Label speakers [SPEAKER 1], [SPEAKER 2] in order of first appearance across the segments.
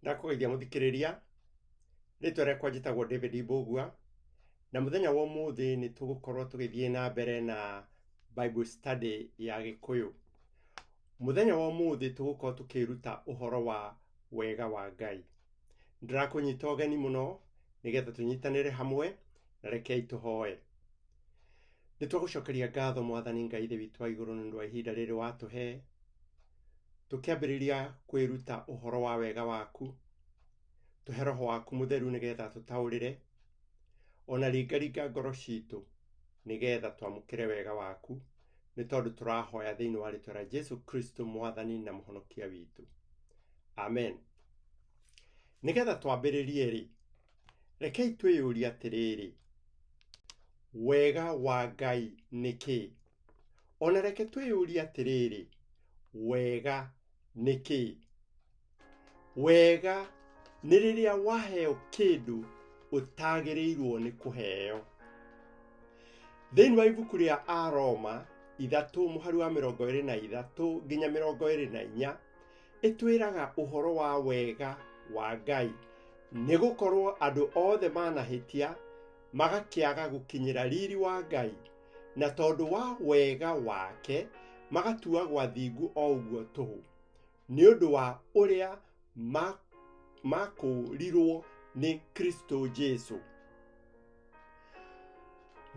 [SPEAKER 1] Ndakũgeithia mũthikĩrĩria, rĩtwa rĩakwa njĩtagwo David Mbũgua, na mũthenya wa ũmũthĩ nĩ tũgũkorwo tũgĩthiĩ na mbere na Bible study ya Gĩkũyũ. Mũthenya wa ũmũthĩ tũgũkorwo tũkĩruta ũhoro wa wega wa Ngai. Ndĩrakũnyita ũgeni mũno nĩgetha tũnyitanĩre hamwe na rekei tũhoe. Nĩ twagũcokeria ngatho Mwathani Ngai Ithe witũ wa igũrũ nĩ ũndũ wa ihinda rĩrĩ watũhe tũkĩambĩrĩria kwĩruta ũhoro wa wega waku. Tũhe roho waku mũtheru nĩgetha tũtaũrĩre, ona ringaringa ngoro citũ nĩgetha twamũkĩre wega waku, nĩ tondũ tũrahoya thĩinĩ wa rĩtwa rĩa Jesu Kristo mwathani na mũhonokia witũ. Amen. Nĩgetha twambĩrĩrie rĩ, rekei twĩyũrie atĩrĩrĩ, wega wa Ngai nĩ kĩĩ? Ona reke twĩyũrie atĩrĩrĩ, wega nĩ kĩĩ? Wega nĩ rĩrĩa waheo kĩndũ ũtagĩrĩirwo nĩ kũheo. Thĩinĩ wa ibuku rĩa Aroma 3 mũhari wa 23 nginya 24 ĩtwĩraga ũhoro wa wega wa Ngai, nĩ gũkorwo andũ othe manahĩtia magakĩaga gũkinyĩra riri wa Ngai, na tondũ wa wega wake magatuagwo athingu o ũguo tũhũ, nĩ ũndũ wa ũrĩa makũũrirwo nĩ Kristo Jesu.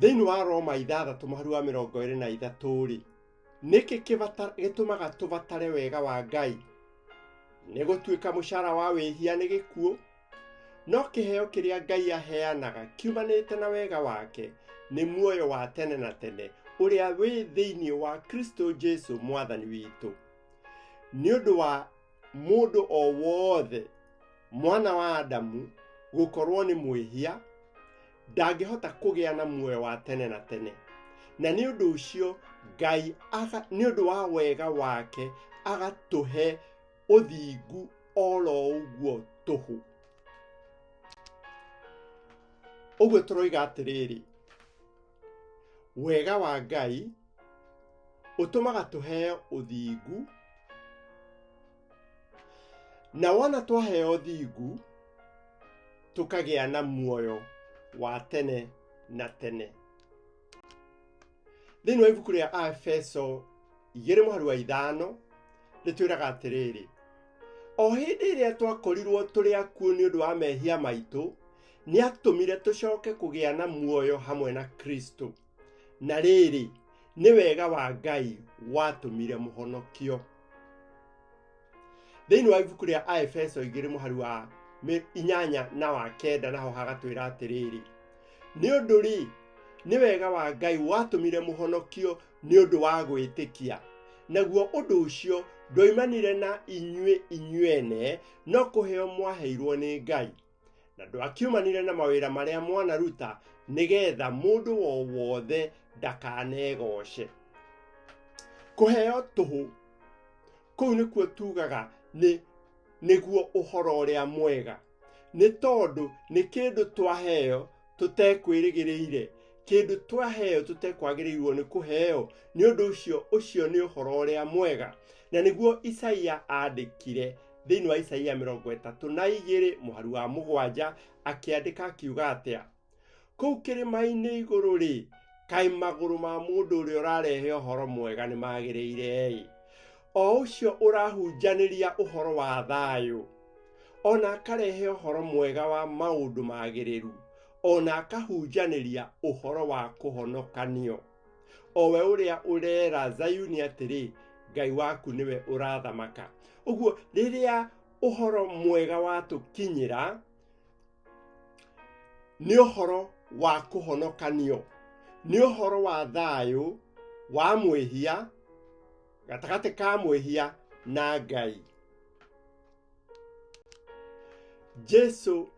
[SPEAKER 1] Thĩinĩ wa Roma 6 mũhari wa 23 rĩ, nĩkĩ gĩtũmaga tũbatare wega wa Ngai? Nĩ gũtuĩka mũcara wa wĩhia nĩ gĩkuũ, no kĩheo kĩrĩa Ngai aheanaga kiumanĩte na wega wake nĩ muoyo wa tene na tene ũrĩa wĩ thĩinĩ wa Kristo Jesu mwathani witũ. Nĩ ũndũ wa mũndũ o wothe mwana wa Adamu gũkorwo nĩ mwĩhia, ndangĩhota kũgĩa na muoyo wa tene na tene. Na nĩ ũndũ ũcio Ngai nĩ ũndũ wa wega wake agatũhe ũthingu oro ũguo tũhũ. Ũguo tũroiga atĩrĩrĩ, wega wa Ngai ũtũmaga tũheo ũthingu, na wona twaheo ũthingu tũkagĩa na muoyo wa tene na tene. Thĩinĩ wa ibuku rĩa Aefeso 2 mũhari wa 5 rĩtwĩraga atĩrĩrĩ, o hĩndĩ ĩrĩa twakorirwo tũrĩ akuũ nĩ ũndũ wa mehia maitũ, nĩ atũmire tũcoke kũgĩa na muoyo hamwe na Kristo. Na rĩrĩ, nĩ wega wa Ngai watũmire mũhonokio. Thĩinĩ wa ibuku rĩa Aefeso 2 mũhari wa 8 na wa 9 naho hagatwĩra atĩrĩrĩ, nĩ ũndũ rĩ, nĩ wega wa Ngai watũmire mũhonokio nĩ ũndũ wa gwĩtĩkia, naguo ũndũ ũcio ndwoimanire na inyuĩ inyuene, no kũheo mwaheirwo nĩ Ngai, na ndwakiumanire na mawĩra marĩa mwanaruta, nĩgetha mũndũ o wothe ndakanegoce. Kũheo tũhũ kũu nĩkuo tugaga nĩ nĩguo ũhoro ũrĩa mwega, nĩ tondũ nĩ kĩndũ twaheo tũtekwĩrĩgĩrĩire, kĩndũ twaheo tũtekwagĩrĩirwo nĩ kũheo. Nĩ ũndũ ũcio, ũcio nĩ ũhoro ũrĩa mwega, na nĩguo Isaia andĩkire thĩinĩ wa Isaia 32 mũhari wa 7, akĩandĩka akiuga atĩa? Kũu kĩrĩma-inĩ igũrũ rĩ, kaĩ magũrũ ma mũndũ ũrĩa ũrarehe ũhoro mwega nĩ magĩrĩire-ĩ, o ũcio ũrahunjanĩria ũhoro wa thayũ, ona akarehe ũhoro mwega wa maũndũ magĩrĩru, ona akahunjanĩria ũhoro wa kũhonokanio. O we ũrĩa ũrera Zayuni atĩrĩ, Ngai waku nĩwe ũrathamaka. Ũguo rĩrĩa ũhoro mwega watũkinyĩra, nĩ ũhoro wa kũhonokanio, nĩ ũhoro wa thayũ wa mwĩhia gatagatĩ ka mwĩhia na Ngai. Jesu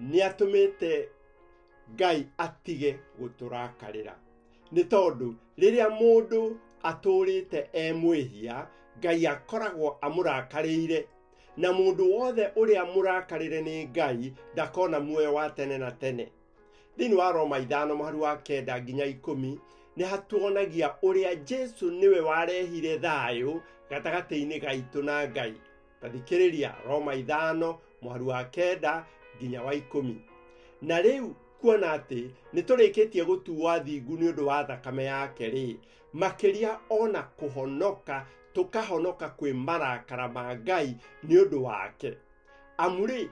[SPEAKER 1] nĩ atũmĩte Ngai atige gũtũrakarĩra, nĩ tondũ rĩrĩa mũndũ atũrĩte e mwĩhia, Ngai akoragwo amũrakarĩire, na mũndũ wothe ũrĩa mũrakarĩre nĩ Ngai ndakona muoyo wa tene na tene. Thĩinĩ wa Roma 5 mũhari wa 9 nginya 10 nĩ hatuonagia ũrĩa Jesu nĩwe warehire thayũ gatagatĩ-inĩ gaitũ na Ngai. Ta thikĩrĩria Roma 5 Mũhari wa 9 nginya wa 10. Na rĩu kuona atĩ nĩ tũrĩkĩtie gũtuo athingu nĩ ũndũ wa thakame yake rĩ, makĩria ona kũhonoka tũkahonoka kwĩ marakara ma Ngai nĩ ũndũ wake. Amu rĩ,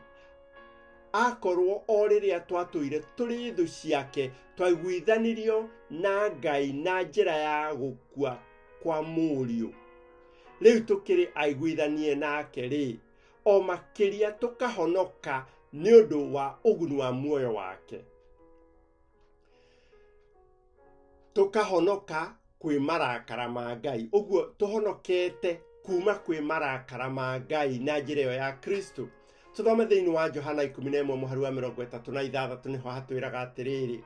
[SPEAKER 1] akorwo o rĩrĩa twatũire tũrĩ thũ ciake twaiguithanirio na Ngai na njĩra ya gũkua kwa mũriũ, rĩu tũkĩrĩ aiguithanie nake rĩ, o makĩria tũkahonoka nĩ ũndũ wa ũguni wa muoyo wake. Tũkahonoka kwĩ marakara ma Ngai. Ũguo tũhonokete kuma kwĩ marakara ma Ngai na njĩra ĩyo ya Kristo. Tũthome thĩinĩ wa Johana 11 mũhari wa 36 nĩho hatwĩraga atĩrĩrĩ,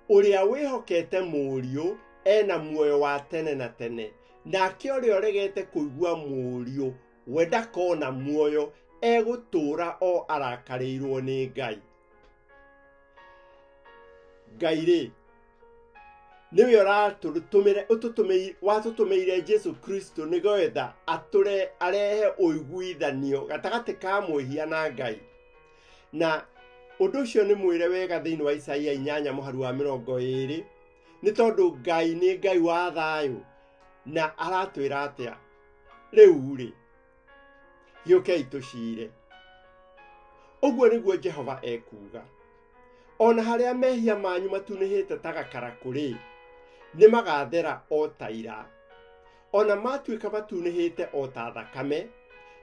[SPEAKER 1] ũrĩa wĩhokete mũriũ ena muoyo wa tene na tene, nake ũrĩa ũregete kũigua mũriũ we ndakona muoyo, egũtũũra o arakarĩirwo nĩ Ngai. Ngai rĩ, nĩwe watũtũmĩire Jesu Kristo nĩgetha atũre arehe ũiguithanio gatagatĩ ka mwĩhia na Ngai. Na ũndũ ũcio nĩ mwĩre wega thĩinĩ wa Isaia 8 mũhari wa 20, nĩ tondũ Ngai nĩ Ngai wa thayũ, na aratwĩra atĩa? Rĩu rĩ, gĩũkei tũcire. Ũguo nĩguo Jehova ekuuga. Ona harĩa mehia manyu matunĩhĩte ta gakarakũ rĩ, nĩ magathera o ta ira. Ona matuĩka matunĩhĩte o ta thakame,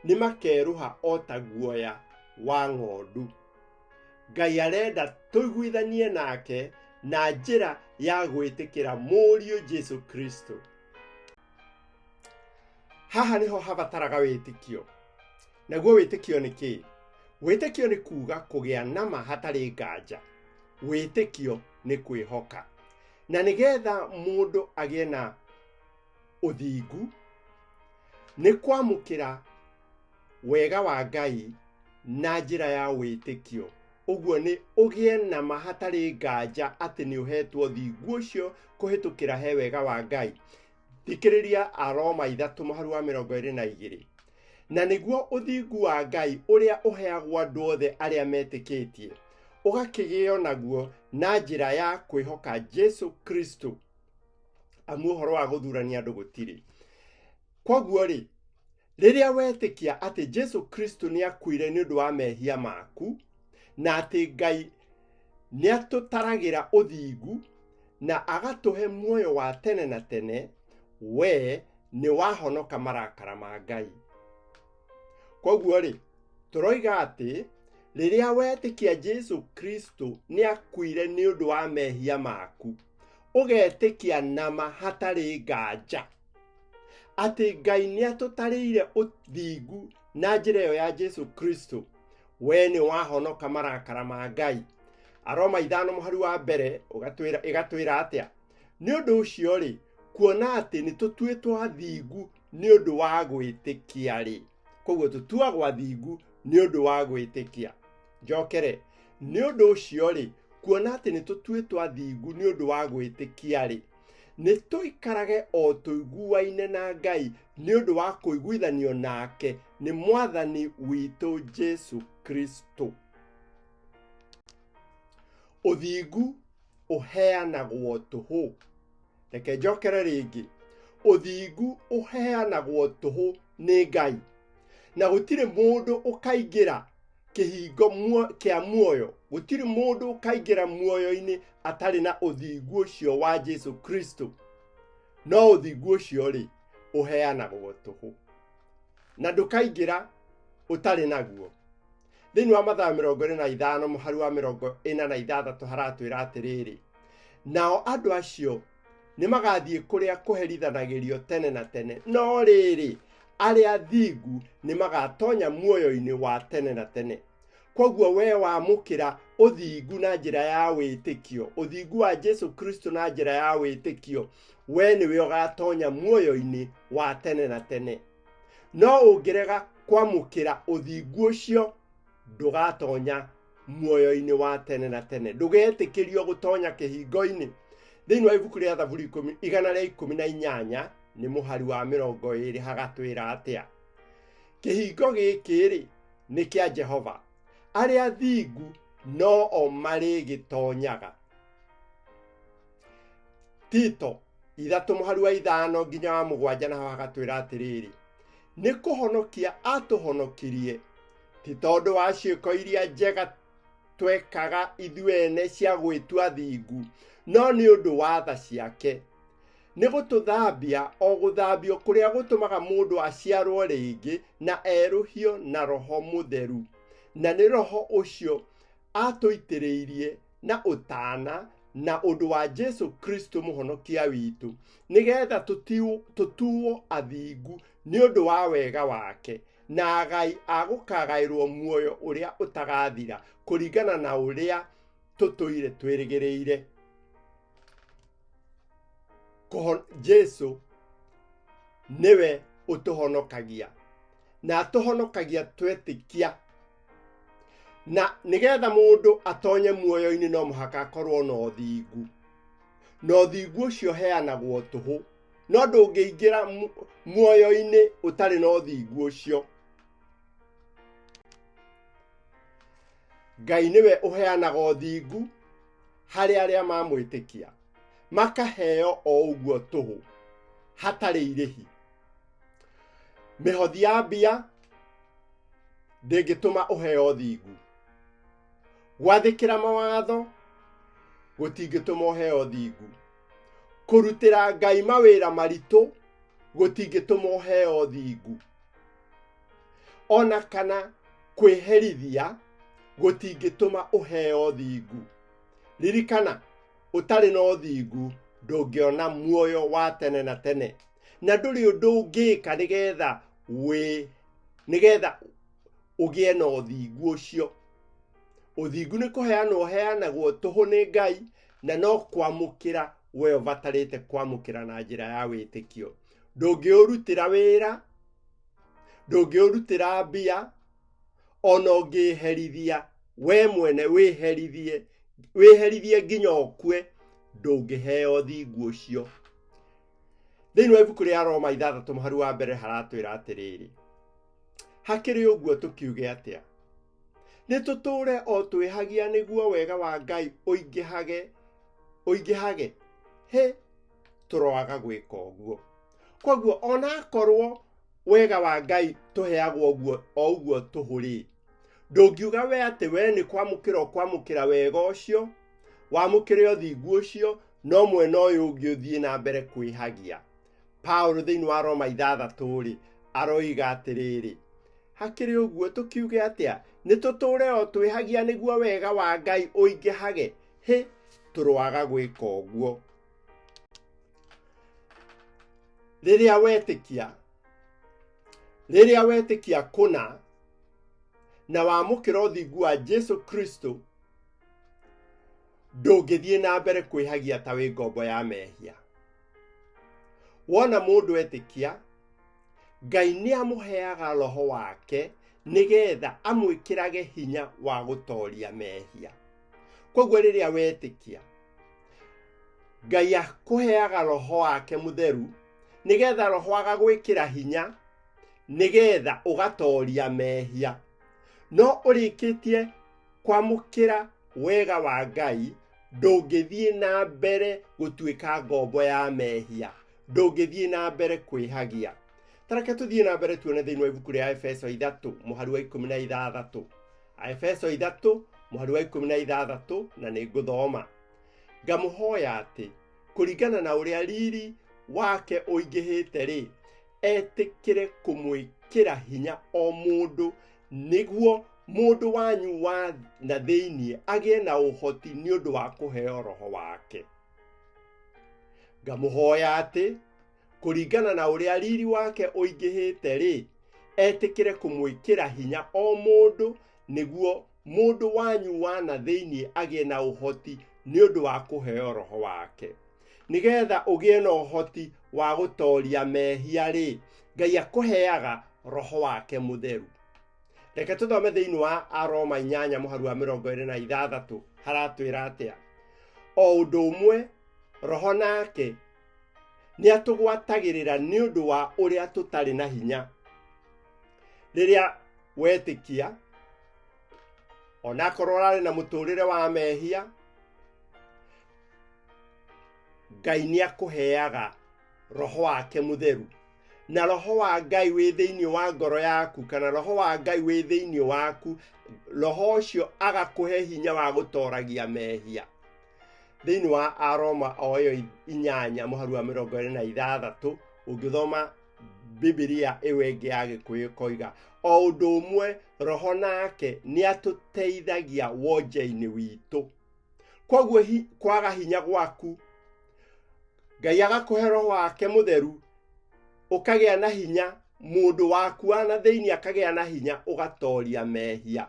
[SPEAKER 1] nĩ makerũha o ta guoya wa ng'ondu. Ngai arenda tũiguithanie nake na njĩra ya gwĩtĩkĩra mũriũ Jesu Kristo. Haha nĩho habataraga wĩtĩkio. Naguo wĩtĩkio nĩ kĩĩ? Wĩtĩkio nĩ kuuga kũgĩa nama hatarĩ nganja. Wĩtĩkio nĩ kwĩhoka. Na nĩgetha mũndũ agĩe na ũthingu, nĩ kwamũkĩra wega wa Ngai na njĩra ya wĩtĩkio. Ũguo nĩ ũgĩe nama hatarĩ nganja atĩ nĩ ũhetwo ũthingu ũcio kũhĩtũkĩra he wega wa Ngai. Thikĩrĩria Aroma 3 mũhari wa 22. Na nĩguo ũthingu wa Ngai ũrĩa ũheagwo andũ othe arĩa metĩkĩtie, ũgakĩgĩo naguo na njĩra ya kwĩhoka Jesu Kristo. Amu ũhoro wa gũthurania andũ gũtirĩ. Kwoguo rĩ, rĩrĩa wetĩkia atĩ Jesu Kristo nĩ akuire nĩ ũndũ wa mehia maku, na atĩ Ngai nĩ atũtaragĩra ũthingu na agatũhe muoyo wa tene na tene, we nĩ wahonoka marakara ma Ngai. Kwoguo rĩ, tũroiga atĩ rĩrĩa wetĩkia Jesu Kristo nĩ akuire nĩ ũndũ wa mehia maku, ũgetĩkia nama hatarĩ nganja atĩ Ngai nĩ atũtarĩire ũthingu na njĩra ĩyo ya Jesu Kristo, we nĩ wahonoka marakara ma Ngai. Aroma 5 mũhari wa mbere ĩgatwĩra atĩa? Nĩ ũndũ ũcio rĩ, kuona atĩ nĩ tũtuĩtwo athingu nĩ ũndũ wa gwĩtĩkia rĩ, koguo tũtuagwo athingu nĩ ũndũ wa gwĩtĩkia. Njokere, nĩ ũndũ ũcio rĩ, kuona atĩ nĩ tũtuĩtwo athingu nĩ ũndũ wa gwĩtĩkia rĩ, nĩ tũikarage o tũiguaine na Ngai nĩ ũndũ wa kũiguithanio nake nĩ Mwathani witũ Jesu Kristo. Ũthingu ũheanagwo tũhũ. Reke njokere rĩngĩ. Ũthingu ũheanagwo tũhũ nĩ Ngai, na gũtirĩ mũndũ ũkaingĩra kĩhingo kĩa muoyo, gũtirĩ mũndũ ũkaingĩra muoyo-inĩ atarĩ na ũthingu ũcio wa Jesu Kristo. No ũthingu ũcio rĩ, ũheanagwo tũhũ, na ndũkaingĩra ũtarĩ naguo. Thĩinĩ wa Mathayo 25 mũhari wa 46 haratwĩra atĩrĩrĩ, nao andũ acio nĩ magathiĩ kũrĩa kũherithanagĩrio tene na tene, no rĩrĩ, arĩa athingu nĩ magatonya muoyo-inĩ wa tene na tene. Kwoguo we wamũkĩra ũthingu na njĩra ya wĩtĩkio, ũthingu wa Jesu Kristo na njĩra ya wĩtĩkio, we nĩwe ũgatonya muoyo-inĩ wa tene na tene. No ũngĩrega kwamũkĩra ũthingu ũcio, ndũgatonya muoyo-inĩ wa tene na tene, ndũgetĩkĩrio gũtonya kĩhingo-inĩ. Thĩinĩ wa ibuku rĩa Thaburi 118 nĩ mũhari wa 20 hagatwĩra atĩa? Kĩhingo gĩkĩ rĩ, nĩ kĩa Jehova, Arĩa athingu no o marĩgĩtonyaga. Tito 3 mũhari wa 5 nginya wa 7 naho hagatwĩra atĩrĩrĩ, nĩ kũhonokia atũhonokirie, ti tondũ wa ciĩko iria njega twekaga ithuĩ ene cia gwĩtua thingu, no nĩ ũndũ wa tha ciake. Nĩ gũtũthambia o gũthambio kũrĩa gũtũmaga mũndũ aciarwo rĩngĩ na erũhio na Roho Mũtheru, na nĩ Roho ũcio atũitĩrĩirie na ũtana na ũndũ wa Jesu Kristo mũhonokia witũ, nĩgetha tũtuo athingu nĩ ũndũ wa wega wake, na agai a gũkagaĩrwo muoyo ũrĩa ũtagathira, kũringana na ũrĩa tũtũire twĩrĩgĩrĩire. Jesu nĩwe ũtũhonokagia, na atũhonokagia twetĩkia. Na nĩgetha mũndũ atonye muoyo-inĩ no mũhaka akorwo na ũthingu, na ũthingu ũcio ũheanagwo tũhũ, no ndũngĩingĩra muoyo-inĩ ũtarĩ na ũthingu ũcio. Ngai nĩwe ũheanaga ũthingu harĩ arĩa mamwĩtĩkia, makaheo o ũguo tũhũ hatarĩ irĩhi. Mĩhothi ya mbia ndĩngĩtũma ũheo ũthingu. Gwathĩkĩra mawatho gũtingĩtũma ũheo ũthingu. Kũrutĩra Ngai mawĩra maritũ gũtingĩtũma ũheo ũthingu. Ona kana kwĩherithia gũtingĩtũma ũheo ũthingu. Ririkana, ũtarĩ na ũthingu ndũngĩona muoyo wa tene na tene, na ndũrĩ ũndũ ũngĩka nĩgetha ũgĩe na ũthingu ũcio. Ũthingu nĩ kũheanwo ũheanagwo tũhũ nĩ Ngai, na no kwamũkĩra we ũbatarĩte kwamũkĩra na njĩra ya wĩtĩkio. Ndũngĩũrutĩra wĩra, ndũngĩũrutĩra mbia, ona ũngĩherithia we mwene wĩherithie nginya ũkue, ndũngĩheo ũthingu ũcio. Thĩinĩ wa ibuku rĩa Roma 6 mũhari wa 1 haratwĩra atĩrĩrĩ, hakĩrĩ ũguo tũkiuge atĩa? Nĩ tũtũũre o twĩhagia nĩguo wega wa Ngai ũingĩhage? Hĩ, tũroaga gwĩka ũguo. Koguo onakorwo wega wa Ngai tũheagwo ũguo o ũguo tũhũ-rĩ, ndũngiuga we atĩ we nĩ kwamũkĩra ũkwamũkĩra wega ũcio, wamũkĩre ũthingu ũcio, no mwena ũyũ ũngĩ ũthiĩ na mbere kwĩhagia. Paulo thĩinĩ wa Roma 6-rĩ, aroiga atĩrĩrĩ, hakĩrĩ ũguo tũkiuge atĩa? Nĩ tũtũũre o twĩhagia nĩguo wega wa Ngai ũingĩhage? Hĩ, tũroaga gwĩka ũguo. Rĩrĩa wetĩkia kũna na wamũkĩra ũthingu wa Jesu Kristo, ndũngĩthiĩ na mbere kwĩhagia ta wĩ ngombo ya mehia. Wona mũndũ etĩkia, Ngai nĩ amũheaga roho wake nĩgetha amwĩkĩrage hinya wa gũtoria mehia. Koguo rĩrĩa wetĩkia, Ngai akũheaga roho wake mũtheru nĩgetha roho agagwĩkĩra hinya nĩgetha ũgatoria mehia. No ũrĩkĩtie kwamũkĩra wega wa Ngai, ndũngĩthiĩ na mbere gũtuĩka ngombo ya mehia, ndũngĩthiĩ na mbere kwĩhagia. Ta reke tũthiĩ na mbere tuone thĩinĩ wa ibuku rĩa Efeso 3 mũhari wa 16. Efeso 3 mũhari wa 16, na nĩ ngũthoma. Ngamũhoya atĩ kũringana na ũrĩa riri wake ũingĩhĩte rĩ, etĩkĩre kũmwĩkĩra hinya o mũndũ, nĩguo mũndũ wanyu wa na thĩinĩ agĩe na ũhoti nĩ ũndũ wa kũheo roho wake. Ngamũhoya atĩ kũringana na ũrĩa riri wake ũingĩhĩte rĩ, etĩkĩre kũmwĩkĩra hinya o mũndũ, nĩguo mũndũ wanyu wa na thĩinĩ agĩe na ũhoti nĩ ũndũ wa kũheo roho wake. Nĩgetha ũgĩe na ũhoti wa gũtoria mehia rĩ, Ngai akũheaga roho wake mũtheru. Reke tũthome thĩinĩ wa Aroma 8 mũhari wa 26, haratwĩra atĩa? O ũndũ ũmwe roho nake nĩ atũgwatagĩrĩra nĩ ũndũ wa ũrĩa tũtarĩ na hinya. Rĩrĩa wetĩkia, Onakorwo ũrarĩ na mũtũrĩre wa mehia, Ngai nĩ akũheaga roho wake mũtheru, na roho wa Ngai wĩ thĩinĩ wa ngoro yaku, kana roho wa Ngai wĩ thĩinĩ waku, roho ũcio agakũhe hinya wa gũtoragia mehia. Thĩinĩ wa Aroma o ĩyo 8 mũhari wa 26, ũngĩthoma Bibilia ĩyo ĩngĩ ya Gĩkũyũ ĩkoiga o ũndũ ũmwe, roho nake nĩ atũteithagia wonje-inĩ witũ. Koguo kwaga hinya gwaku, Ngai agakũhe roho wake mũtheru, ũkagĩa na hinya, mũndũ waku wa na thĩinĩ akagĩa na hinya, ũgatoria mehia.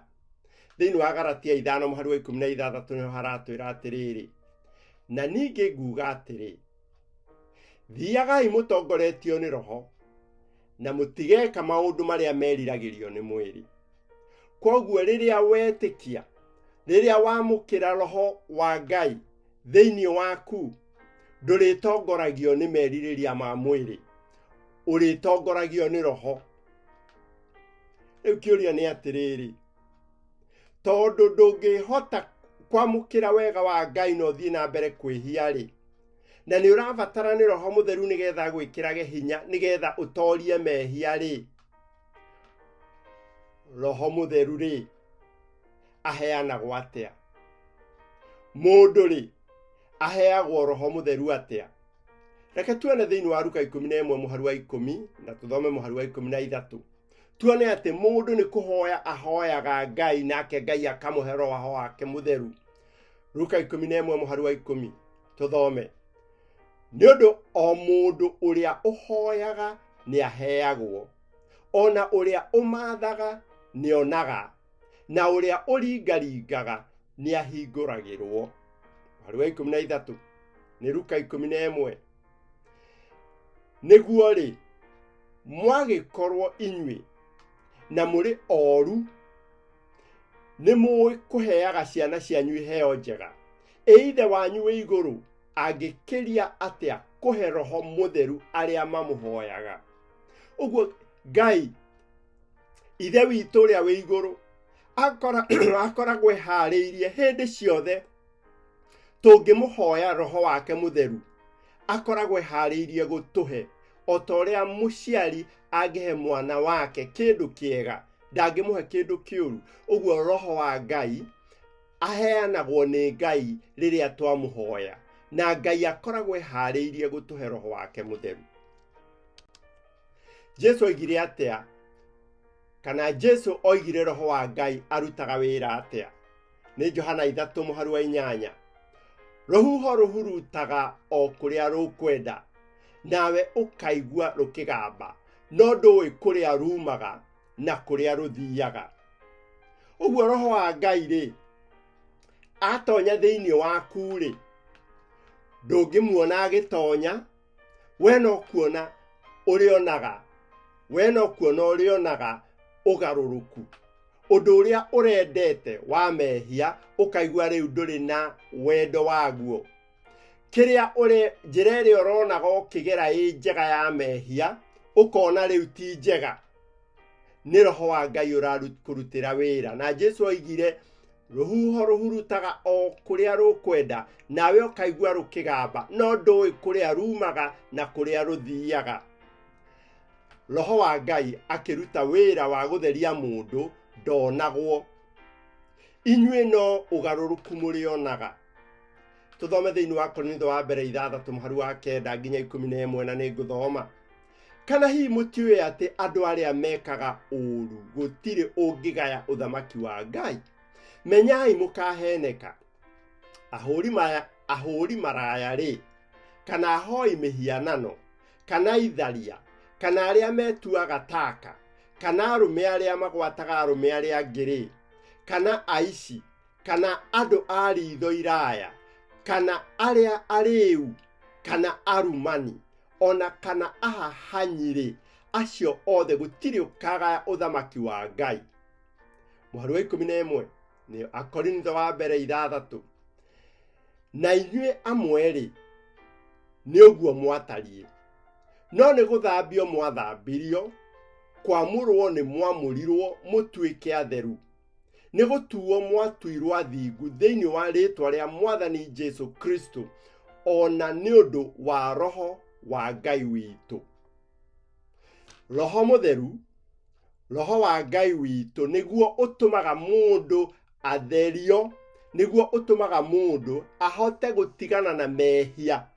[SPEAKER 1] Thĩinĩ wa Galatia 5 mũhari wa 16 nĩho haratwĩra atĩrĩrĩ, na ningĩ nguga atĩrĩ, thiagai mũtongoretio nĩ roho, na mũtigeka maũndũ marĩa meriragĩrio nĩ mwĩrĩ. Koguo rĩrĩa wetĩkia, rĩrĩa wamũkĩra roho wa Ngai thĩinĩ waku, ndũrĩtongoragio nĩ merirĩria ma mwĩrĩ, ũrĩtongoragio nĩ roho. Rĩu kĩũria nĩ atĩrĩrĩ, tondũ ndũngĩhota kwamũkĩra wega wa Ngai na ũthiĩ na mbere kwĩhia-rĩ, na nĩ ũrabatara nĩ roho mũtheru nĩgetha agwĩkĩrage hinya nĩgetha ũtorie mehia-rĩ, roho mũtheru-rĩ aheanagwo atĩa? Mũndũ-rĩ aheagwo roho mũtheru atĩa? Reke tuone thĩinĩ wa Luka 11 mũhari wa 10 na tũthome mũhari wa 13. Tuone atĩ mũndũ nĩ kũhoya ahoyaga Ngai nake Ngai akamũhe roho wake mũtheru. Luka 11 mũhari wa 10 tũthome. Nĩ ũndũ o mũndũ ũrĩa ũhoyaga nĩ aheagwo, ona ũrĩa ũmathaga nĩ onaga, na ũrĩa ũringaringaga nĩ ahingũragĩrwo. Mũhari wa 13 nĩ Luka 11. Nĩguo rĩ, mwagĩkorwo inyuĩ na mũrĩ oru, nĩ mũĩ kũheaga ciana cianyu iheo njega, ĩ Ithe wanyu wĩ igũrũ angĩkĩria atĩa kũhe roho mũtheru arĩa mamũhoyaga? Ũguo Ngai Ithe witũ ũrĩa wĩ igũrũ akoragwo eharĩirie hĩndĩ ciothe tũngĩmũhoya roho wake mũtheru, akoragwo eharĩirie gũtũhe o ta ũrĩa mũciari angĩhe mwana wake kĩndũ kĩega, ndangĩmũhe kĩndũ kĩũru. Ũguo roho wa Ngai aheanagwo nĩ Ngai rĩrĩa twamũhoya, na Ngai akoragwo eharĩirie gũtũhe roho wake mũtheru. Jesu oigire atĩa? Kana Jesu oigire roho wa Ngai arutaga wĩra atĩa? Nĩ Johana 3 mũhari wa 8. Rũhuho rũhurutaga o kũrĩa rũkwenda, nawe ũkaigua rũkĩgamba, no ndũĩ kũrĩa rumaga na kũrĩa rũthiaga. Ũguo roho wa Ngai rĩ, atonya thĩinĩ waku rĩ, ndũngĩmuona agĩtonya, we no kuona ũrĩonaga, we no kuona ũrĩonaga ũgarũrũku. Ũndũ ũrĩa ũrendete wa mehia ũkaigua rĩu ndũrĩ na wendo waguo. Kĩrĩa ũrĩ, njĩra ĩrĩa ũronaga ũkĩgera ĩ njega ya mehia, ũkona rĩu ti njega. Nĩ roho wa Ngai ũrakũrutĩra wĩra. Na Jesu oigire, rũhuho rũhurutaga o kũrĩa rũkwenda, nawe ũkaigua rũkĩgamba, no ndũĩ kũrĩa rumaga na kũrĩa rũthiaga. Roho wa Ngai akĩruta wĩra wa gũtheria mũndũ ndonagwo. Inyuĩ no ũgarũrũku mũrĩonaga. Tũthome thĩinĩ wa Korintho wa mbere 6 mũhari wa 9 nginya 11, na nĩ ngũthoma. Kana hihi mũtiũĩ atĩ andũ arĩa mekaga ũũru gũtirĩ ũngĩgaya ũthamaki wa Ngai? Menyai mũkaheneka. Ahũri maraya rĩ, kana ahoi mĩhianano, kana itharia, kana arĩa metuaga taka, kana arũme arĩa magwataga arũme arĩa angĩ rĩ, kana aici, kana andũ a ritho iraya, kana arĩa arĩu, kana arumani, ona kana ahahanyi-rĩ, acio othe gũtirĩ ũkagaya ũthamaki wa Ngai. Mũhari wa 11 nĩ Akorintho wa mbere 6. Na inyuĩ amwe-rĩ, nĩ ũguo mwatariĩ, no nĩ gũthambio mwathambirio, kwamũrwo nĩ mwamũrirwo mũtuĩke atheru. Nĩ gũtuo mwatuirwo athingu thĩinĩ wa rĩĩtwa rĩa Mwathani Jesu Kristo, o na nĩ ũndũ wa Roho wa Ngai witũ. Roho Mũtheru, Roho wa Ngai witũ, nĩguo ũtũmaga mũndũ atherio, nĩguo ũtũmaga mũndũ ahote gũtigana na mehia,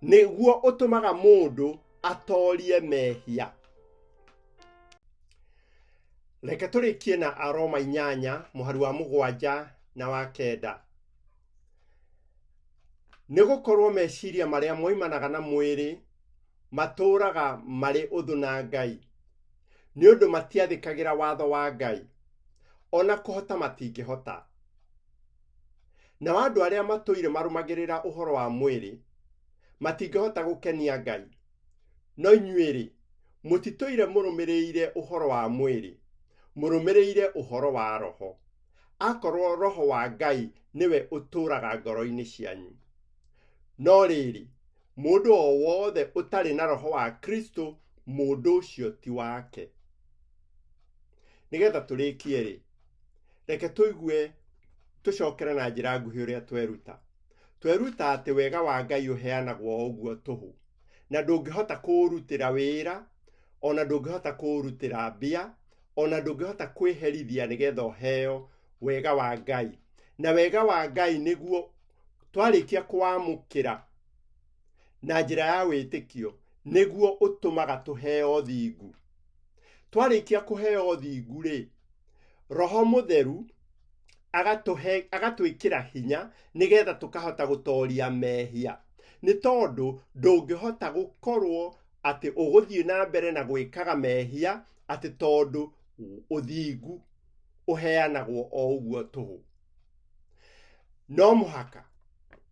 [SPEAKER 1] nĩguo ũtũmaga mũndũ atorie mehia. Reke tũrĩkie na Aroma 8 mũhari wa 7 na wa 9. Nĩ gũkorwo meciria marĩa moimanaga na mwĩrĩ matũũraga marĩ ũthũ na Ngai, nĩ ũndũ matiathĩkagĩra watho wa Ngai, o na kũhota matingĩhota. Nao andũ arĩa matũire marũmagĩrĩra ũhoro wa mwĩrĩ matingĩhota gũkenia Ngai. No inyuĩ-rĩ, mũtitũire mũrũmĩrĩire ũhoro wa mwĩrĩ, mũrũmĩrĩire ũhoro wa Roho, akorwo Roho wa Ngai nĩwe ũtũũraga ngoro-inĩ cianyu. No rĩrĩ, mũndũ o wothe ũtarĩ na Roho wa Kristo, mũndũ ũcio ti wake. Nĩgetha tũrĩkie-rĩ, reke tũigue tũcokere na njĩra nguhĩ ũrĩa tweruta. Tweruta atĩ wega wa Ngai ũheanagwo o ũguo tũhũ, na ndũngĩhota kũũrutĩra wĩra, ona ndũngĩhota kũũrutĩra mbia, ona ndũngĩhota kwĩherithia nĩgetha ũheo wega wa Ngai. Na wega wa Ngai nĩguo twarĩkia kũwamũkĩra na njĩra ya wĩtĩkio, nĩguo ũtũmaga tũheo ũthingu. Twarĩkia kũheo ũthingu rĩ, Roho Mũtheru agatwĩkĩra hinya nĩgetha tũkahota gũtoria mehia. Nĩ tondũ ndũngĩhota gũkorwo atĩ ũgũthiĩ na mbere na gwĩkaga mehia atĩ tondũ ũthingu ũheanagwo o ũguo tũhũ. No mũhaka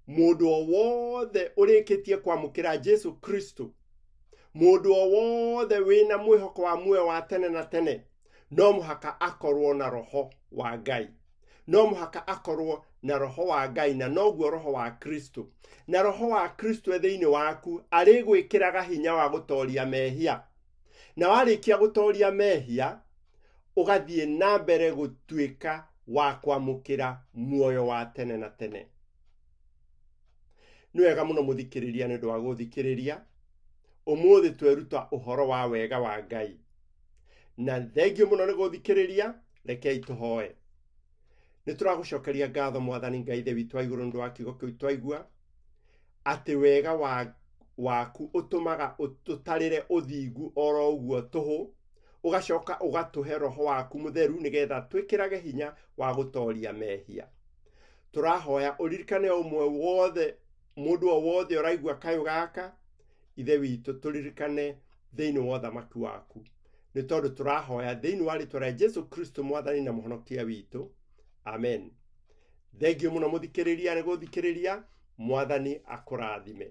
[SPEAKER 1] mũndũ o wothe ũrĩkĩtie kwamũkĩra Jesu Kristo, mũndũ o wothe wĩna mwĩhoko wa muoyo wa tene na tene, no mũhaka akorwo na Roho wa Ngai. No mũhaka akorwo na Roho wa Ngai, na noguo Roho wa Kristo. Na Roho wa Kristo e thĩinĩ waku arĩgwĩkĩraga hinya wa gũtoria mehia. Na warĩkia gũtoria mehia, ũgathiĩ na mbere gũtuĩka wa kwamũkĩra muoyo wa tene na tene. Nĩ wega mũno mũthikĩrĩria nĩ ũndũ wa gũthikĩrĩria. Ũmũthĩ tweruta ũhoro wa wega wa Ngai. Na thengiũ mũno nĩ gũthikĩrĩria, rekei tũhoe. Nĩ tũragũcokeria ngatho Mwathani Ngai Ithe witũ wa igũrũ nĩ ũndũ wa kiugo kĩu twaigua, atĩ wega waku ũtũmaga tũtarĩre ũthingu oro ũguo tũhũ, ũgacoka ũgatũhe Roho waku mũtheru nĩgetha twĩkĩrage hinya wa gũtoria mehia. Tũrahoya ũririkane o ũmwe wothe, mũndũ o wothe ũraigua kayũ gaka, Ithe witũ tũririkane thĩinĩ wa ũthamaki waku. Nĩ tondũ tũrahoya thĩinĩ wa rĩtwa rĩa Jesu Kristo Mwathani na Mũhonokia witũ. Amen. Thengiũ mũno mũthikĩrĩria nĩ gũthikĩrĩria. Mwathani akũrathime.